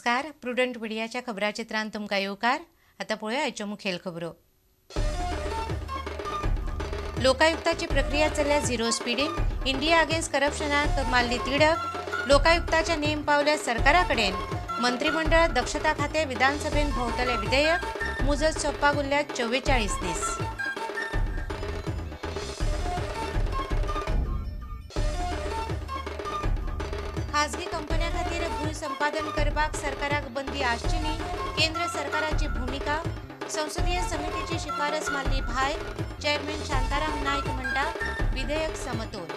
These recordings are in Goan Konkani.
नमस्कार, प्रुडंट मिडियाच्या खबराचित्रांत तुमकां येवकार. आतां पळोवया आयच्यो मुखेल खबरो. लोकायुक्ताची प्रक्रिया चल्ल्या झिरो स्पिडीन. इंडिया अगेन्स्ट करप्शनाक मारली तिडक. लोकायुक्ताचे नेम पावल्या सरकारा कडेन. मंत्रिमंडळ दक्षता खातें विधानसभेन भोंवतलें विधेयक. मुजत सोंपपाक उरल्या 44 दीस. खाजगी कंपन्यां खातीर भूंय संपादन करपाक सरकाराक बंदी आसची न्ही, केंद्र सरकाराची भुमिका. संसदीय समितीची शिफारस मारली भायर. चेअरमॅन शांताराम नायक म्हणटा विधेयक समतोल.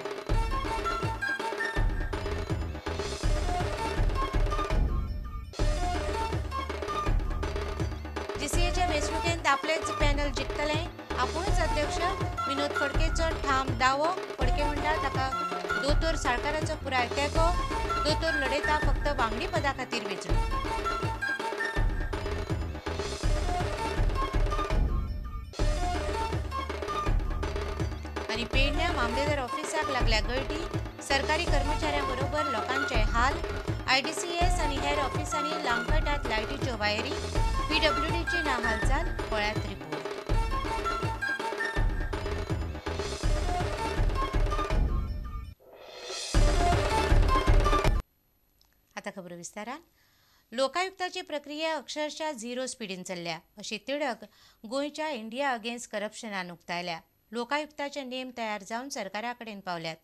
जीसीएच्या वेंचणुकेंत आपलेच पॅनल जिखतलें, आपुणूच अध्यक्ष. विनोद फडकेचो ठाम दावो. फडके म्हणटा ताका दोतोर साळकाराचो पुराय तेंको. दोतोर लढयता फक्त वांगडी पदा खातीर वेंचणूक. आनी पेडण्या मामलेदार ऑफिसाक लागल्या गळटी. सरकारी कर्मचाऱ्यां बरोबर लोकांचे हाल. आयडीसीएस आनी हेर ऑफिसांनी लांबकटात लायटीच्यो वायरी. पीडब्ल्यूडीची ना हालचाल. पळयात रिपोर्ट. आता खबर विस्तारान. लोकायुक्ताची प्रक्रिया अक्षरशः झिरो स्पिडीन चल्ल्या अशी तिडक गोंयच्या इंडिया अगेन्स्ट करप्शनान उक्तायल्या. लोकायुक्ताचे नेम तयार जावन सरकारा कडेन पावल्यात.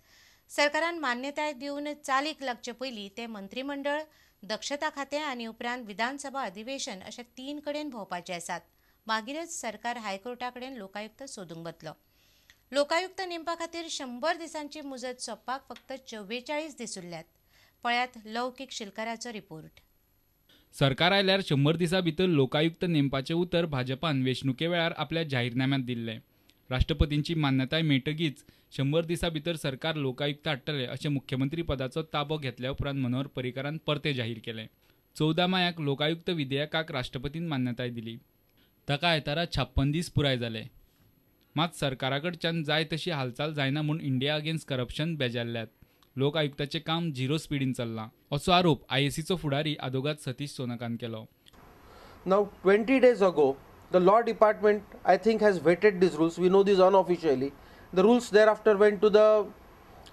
सरकारान मान्यताय दिवन चालीक लागचे पयलीं ते मंत्रिमंडळ, दक्षता खातें आनी उपरांत विधानसभा अधिवेशन अशे 3 कडेन भोंवपाचे आसात. मागीरच सरकार हायकोर्टा कडेन लोकायुक्त सोदूंक वतलो. लोकायुक्त नेमपा खातीर 100 दिसांची मुजत सोंपपाक फक्त 44 दीस उरल्यात. पळयात लौकीक शिलकाराचो रिपोर्ट. सरकार आयल्यार 100 दिसां भितर लोकायुक्त नेमपाचें उतर भाजपान वेंचणुके वेळार आपल्या जाहीरनाम्यांत दिल्लें. राष्ट्रपतींची मान्यताय मेळटकीच 100 दिसां भितर सरकार लोकायुक्त हाडटलें अशें मुख्यमंत्री पदाचो ताबो घेतल्या उपरांत मनोहर पर्रीकारान परतें जाहीर केलें. 14 मायाक लोकायुक्त विधेयकाक राष्ट्रपतीन मान्यताय दिली. ताका आयतारा 56 दीस पुराय जाले. मात सरकारा कडच्यान जाय तशी हालचाल जायना म्हूण इंडिया अगेन्स्ट करप्शन बेजारल्यात. लोकायुक्ताचें काम झिरो स्पिडीन चल्लां असो आरोप आयएसीचो फुडारी आदोगाद सतीश सोनकान केलो. Now 20 days ago, the law department, I think, has vetted these rules. We know this unofficially. The rules thereafter went to the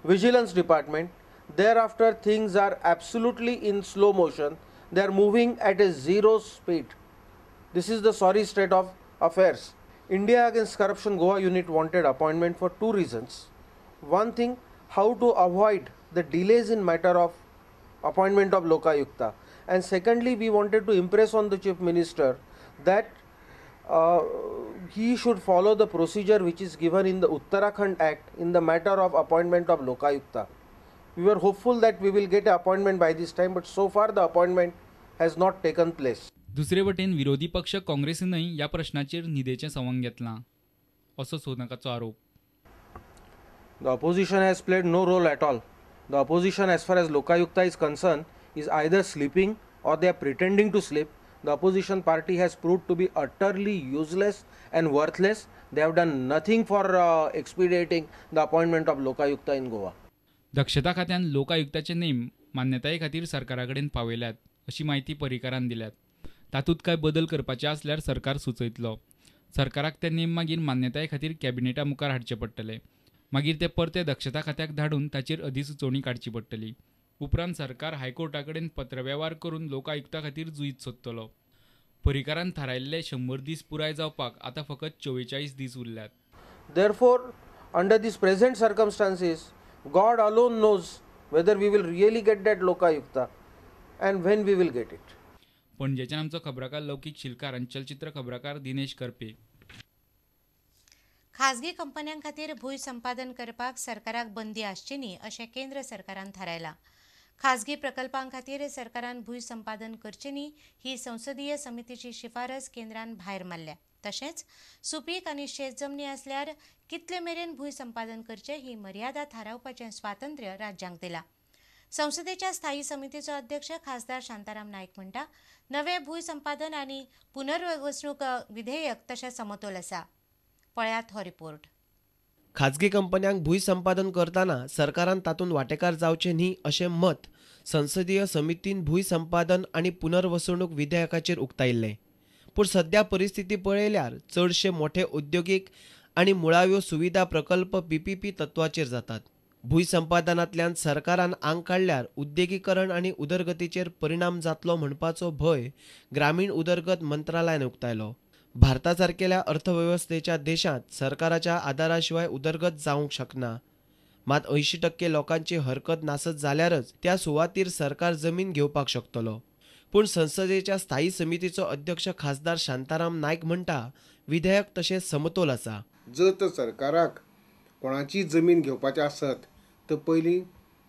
vigilance department. Thereafter, things are absolutely in slow motion. They are moving at a zero speed. This is the sorry state of affairs. India Against Corruption Goa unit wanted appointment for 2 reasons. One thing, how to avoid the delays in matter of appointment of Lokayukta. And secondly, we wanted to impress on the Chief Minister that he should follow the procedure which is given in the Uttarakhand Act in the matter of appointment of Lokayukta. We were hopeful that we will get an appointment by this time, but so far the appointment has not taken place. दुसरे वटेन विरोधी पक्ष काँग्रेसीनय ह्या प्रश्नाचेर न्हिदेचें सवंग घेतलां असो सोनकाचो आरोप. The opposition has played no role at all. The opposition, as far as Lokayukta is concerned, is either sleeping or they are pretending to sleep. The opposition party has proved to be utterly useless and worthless. They have done nothing for expediting the appointment of Lokayukta in Goa. दक्षता खात्यान लोकायुक्ताचे नेम मान्यताये खातीर सरकारा कडेन पावयल्यात अशी म्हायती पर्रीकारान दिल्यात. तातूंत कांय बदल करपाचे आसल्यार सरकार सुचयतलो. सरकाराक ते नेम मागीर मान्यताये खातीर कॅबिनेटा मुखार हाडचे पडटले. मागीर ते परते दक्षता खात्याक धाडून ताचेर अधिसुचोवणी काडची पडटली. उपरांत सरकार हायकोर्टा कडेन पत्रवेव्हार करून लोकायुक्ता खातीर जुईत सोदतलो. पर्रीकारान थारायल्ले 100 दीस पुराय जावपाक आतां फकत 44 दीस उरल्यात. Therefore, under these present circumstances, God alone knows whether we will really get that Lokayukta and when we will get it. पणजेच्यान आमचो खबराकार लौकीक शिलकार आनी चलचित्र खबराकार दिनेश करपे. खाजगी कंपन्यां खातीर भूंय संपादन करपाक सरकाराक बंदी आसची न्ही अशें केंद्र सरकारान थारायलां. खाजगी प्रकल्पां खातीर सरकारान भूंय संपादन करचें न्ही ही संसदीय समितीची शिफारस केंद्रान भायर मारल्या. तशेंच सुपीक आनी शेत जमनी आसल्यार कितले मेरेन भूंय संपादन करचें ही मर्यादा थारावपाचें स्वातंत्र्य राज्यांक दिलां. संसदेच्या स्थायी समितीचो अध्यक्ष खासदार शांताराम नायक म्हणटा नवें भूंय संपादन आनी पुनर्वसणूक विधेयक तशें समतोल आसा. पळयात हो रिपोर्ट. खाजगी कंपन्यांक भूंय संपादन करतना सरकारान तातूंत वांटेकार जावचें न्ही अशें मत संसदीय समितीन भूंय संपादन आनी पुनर्वसणूक विधेयकाचेर उक्तायिल्लें. पूण सध्या परिस्थिती पळयल्यार चडशे मोठे उद्योगीक आनी मुळाव्यो सुविधा प्रकल्प पीपीपी तत्वाचेर जातात. भूंय संपादनांतल्यान सरकारान आंग काडल्यार उद्देगीकरण आनी उदरगतीचेर परिणाम जातलो म्हणपाचो भंय ग्रामीण उदरगत मंत्रालयान उक्तायलो. भारता सारकेल्या अर्थवेवस्थेच्या देशांत सरकाराच्या आदारा शिवाय उदरगत जावंक शकना. मात 80% लोकांची हरकत नासत जाल्यारच त्या सुवातीर सरकार जमीन घेवपाक शकतलो. पूण संसदेच्या स्थायी समितीचो अध्यक्ष खासदार शांताराम नायक म्हणटा, विधेयक तशें समतोल आसा. जर तर सरकाराक कोणाची जमीन घेवपाची आसत तर पयलीं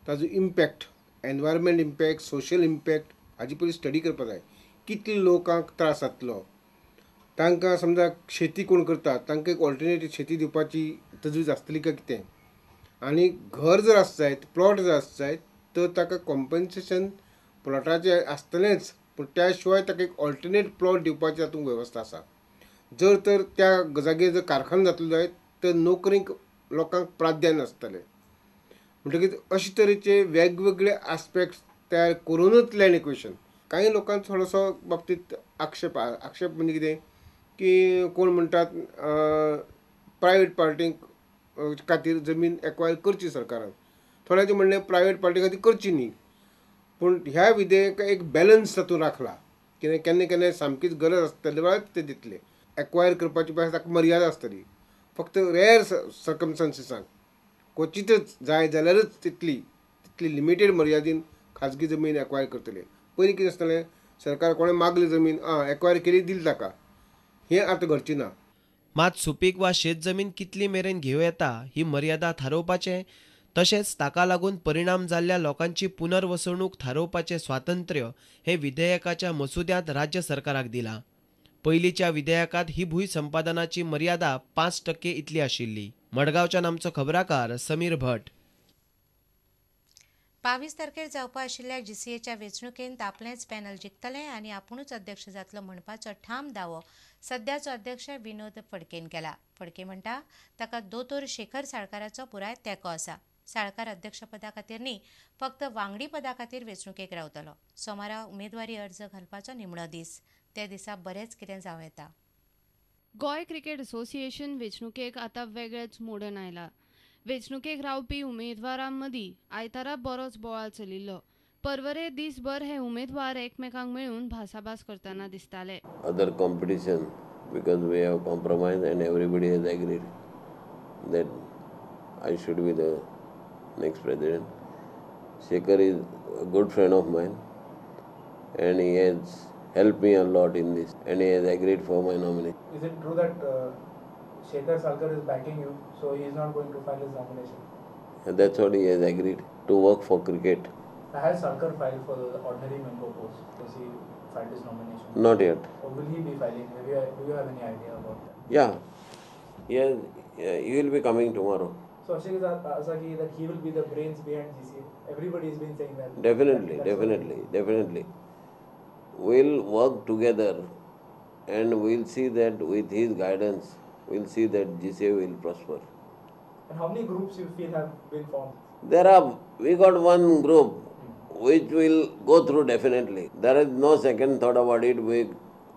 ताजो impact, environment impact, social impact हाजी पयलीं स्टडी करपाक जाय. कितले लोकांक त्रास जातलो, तांकां समजा शेती कोण करता तांकां एक ऑल्टरनेटीव शेती दिवपाची तजवीज आसतली काय कितें, आनी घर जर आसत जायत, प्लॉट जर आसत जायत तर ताका कॉम्पन्सेशन प्लॉटाचें आसतलेंच, पूण त्या शिवाय ताका एक ऑल्टरनेट प्लॉट दिवपाची तातूंत वेवस्था आसा. जर तर त्या जागेर जर कारखानो जातलो जायत तर नोकरींक लोकांक प्राधान्य आसतलें. म्हणटकीच अशे तरेचे वेगवेगळे आस्पेक्ट्स तयार करूनच लँड एक्विशन. कांय लोकांक थोडोसो बाबतींत आक्षेप आक्षेप म्हणजे कितें की कोण म्हणटात प्रायवेट पार्टींक खातीर जमीन एक्वायर करची सरकारान, थोड्यांचें म्हणणें प्रायवेट पार्टी खातीर करची न्ही. पूण ह्या विधेयकाक एक बॅलन्स तातूंत राखला कितें केन्ना केन्ना सामकीच गरज आसतली वेळार ते दितले. एक्वायर करपाची ताका मर्यादा आसतली, फक्त रेअर सर्कमस्टांसीसांक क्वचितच जाय जाल्यारच तितली तितली लिमिटेड मर्यादीन खाजगी जमीन एक्वायर करतले. पयलीं कितें आसतलें, सरकार कोणें मागली जमीन आं एक्वायर केली दिली ताका, हें आतां घडचें ना. मात सुपीक वा शेत जमीन कितली मेरेन घेवं येता ही मर्यादा थारोवपाचें तशेंच ताका लागून परिणाम जाल्ल्या लोकांची पुनर्वसणूक थारोवपाचें स्वातंत्र्य हें विधेयकाच्या मसुद्यांत राज्य सरकाराक दिलां. पयलींच्या विधेयकांत ही भूंय संपादनाची मर्यादा 5% इतली आशिल्ली. मडगांवच्यान आमचो खबराकार समीर भट. 22 तारखेर जावपा आशिल्ल्या जीसीएच्या वेंचणुकेंत आपलेंच पॅनल जिखतलें आनी आपुणूच अध्यक्ष जातलो म्हणपाचो ठाम दावो सद्याचो अध्यक्ष विनोद फडकेन केला. फडके म्हणटा ताका दोतोर शेखर साळकाराचो पुराय तेंको आसा. साळकार अध्यक्षपदा खातीर न्ही, फक्त वांगडी पदा खातीर वेंचणुकेक रावतलो. सोमारा उमेदवारी अर्ज घालपाचो निमणो दीस, त्या दिसा बरेंच कितें जावं येता. गोंय क्रिकेट असोसिएशन वेंचणुकेक आतां वेगळेच मोडण आयलां. वेंचणुकेक रावपी उमेदवारां मदीं आयतारा बरोच बोवाळ चलिल्लो. परवरे दीसभर हे उमेदवार एकमेकांक मेळून भासाभास करतना दिसताले. Other competition because we have compromise and everybody has agreed that I should be the next president. Shekhar is a good friend of mine and he has helped me a lot in this and he has agreed for my nomination. Is it true that Shekhar Salkar is backing you, so he is not going to file his nomination? And that's what he has agreed, to work for cricket. Has Salkar filed for the ordinary member post? Has he filed his nomination? Not yet. Or will he be filing? Do you have any idea about that? Yeah, he will be coming tomorrow. So Ashik is asking that he will be the brains behind GCA. Everybody has been saying that. Definitely, definitely, definitely. We'll work together and we'll see that with his guidance, we'll see that GCA will prosper. And how many groups you feel have been formed? There are, we got one group which will go through definitely. There is no second thought about it.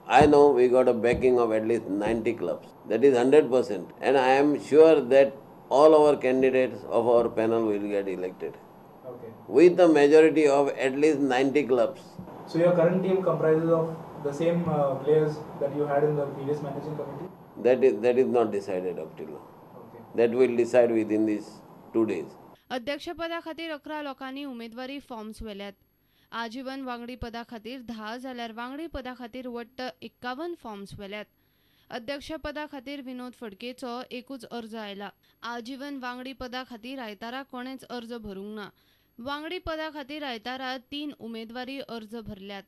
I know we got a backing of at least 90 clubs. That is 100%. And I am sure that all our candidates of our panel will get elected. Okay. With a majority of at least 90 clubs. So your current team comprises of the same players that you had in the previous managing committee? That is not decided up till now. Okay. That will decide within these 2 days. अध्यक्षपदा खातीर 11 लोकांनी उमेदवारी फॉर्म्स व्हेल्यात. आजीवन वांगडी पदा खातीर 10 जाल्यार वांगडी पदा खातीर वट्ट 51 फॉर्म्स व्हेल्यात. अध्यक्षपदा खातीर विनोद फडकेचो एकूच अर्ज आयला. आजीवन वांगडी पदा खातीर आयतारा कोणेच अर्ज भरूंक ना. वांगडी पदा खातीर आयतारा 3 उमेदवारी अर्ज भरल्यात.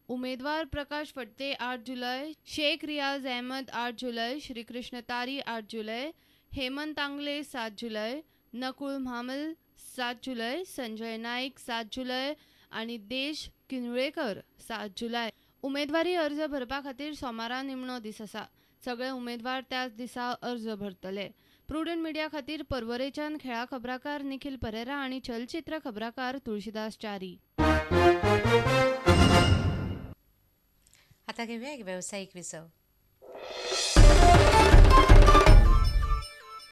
उमेदवार प्रकाश फडते 8 जुलय, शेख रियाज अहमद 8 जुलय, श्रीकृष्ण तारी 8 जुलय, हेमंत आंगले 7 जुलय, नकुल म्हामल 7 जुलय, संजय नाईक 7 जुलय आनी देश किनळेकर 7 जुलय. उमेदवारी अर्ज भरपा खातीर सोमारा निमणो दीस आसा. सगळे उमेदवार त्याच दिसा अर्ज भरतले. प्रुडंट मिडिया खातीर पर्वरेच्यान खेळा खबराकार निखिल परेरा आनी चलचित्र खबराकार तुळशीदास च्यारी. आता घेऊया एक व्यावसायिक विसव.